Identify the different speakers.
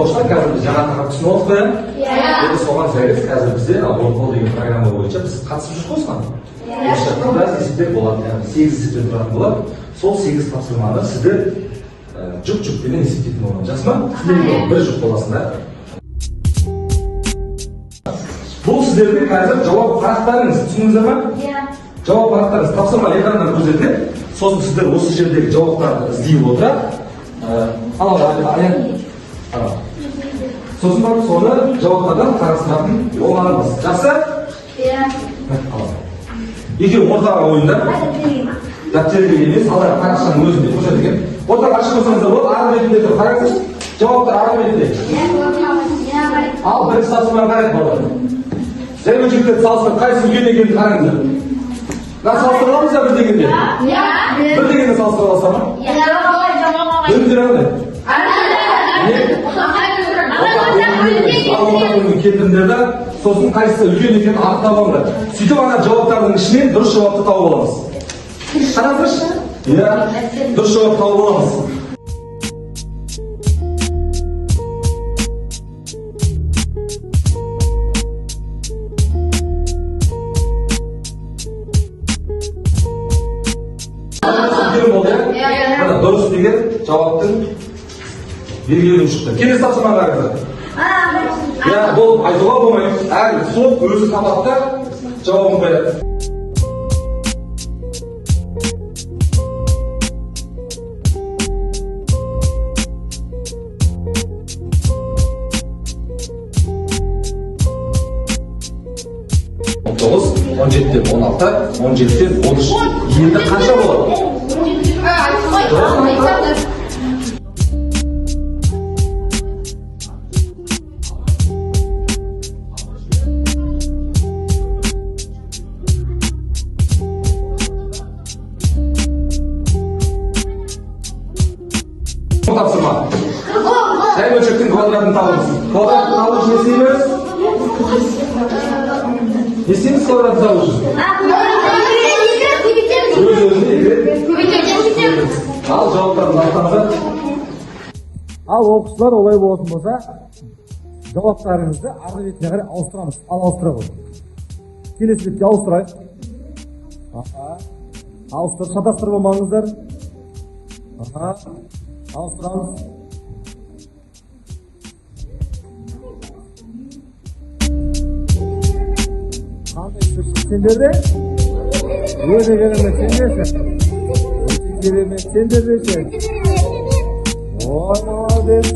Speaker 1: Оқушылар, қазір біз жаңа тақырып түсініп алдық қой, иә? Енді соған сәйкес қазір бізде Workflow деген программа бойынша біз қатысып жүрміз ғой соған. Осы жақта біраз есептер болады, яғни 8 есептер тұратын болады. Сол 8 тапсырманы сіздер жұп-жұппенен есептейтін болады. Жақсы ма? Сіздер бір жұп боласыңдар. Бұл сіздердің қазір жауап парақтарыңыз, түсіндіңіздер ма? Жауап парақтарыңыз тапсырма экраннан көрсетіледі. Сосын сіздер осы жердегі жауаптарды іздей отыра, анау аяқ, анау. Сосын барып соны жауаптардан қарастыратын боламыз. Жақсы? Ал. Екеуі ортаға қойыңдар. Дәптерге емес, алдағы парақшаның өзінде көрсетілген. Ортаға ашып қойсаңыздар болады, арғы бетінде тұр. Қараңыздаршы. Жауаптар арғы бетінде. Ал бірінші тапсырманы қарайық, балалар. Жай бөлшектерді салыстырып, қайсысы үлкен екенін қараңыздар. Мына салыстыра аламыз ба бір дегенде? Бір дегенде салыстыра аласыздар ма? Бөліңдер қандай? Не? Ал орта бөлімге келтіріңдер да, сосын қайсысы үлкен екенін анықтап алыңдар. Сөйтіп ана жауаптардың ішінен дұрыс жауапты тауып аламыз. Қараңыздаршы. Иә, дұрыс жауап тауып аламыз. Үлкен болды, иә? Міне, дұрыс деген жауаптың белгіленуі шықты. Келесі тапсырманы қараңыздар. Иә, бұл айтуға болмайды. Әр топ өзі табады да жауабын қояды. 19, 17-ден 16, 17-ден 13. Енді қанша болады? Тапсырма. Жай бөлшектің квадратын табыңыз. Квадратын табу үшін не істейміз? Не істейміз квадратын табу үшін? Өз өзіне екі рет. Ал жауаптарыңызды анықтаңыздар.
Speaker 2: Ал оқушылар, олай болатын болса, жауаптарыңызды арғы бетіне қарай ауыстырамыз. Ал ауыстыра ғой. Келесі бетке ауыстырайық. Аха. Ауыстырып, шатастырып алмаңыздар. Аха. Ауыстырамыз. Қандай шықты сендерде? Өте керемет, сендер ше? Өте керемет, сендер де ше? Ой, молодец.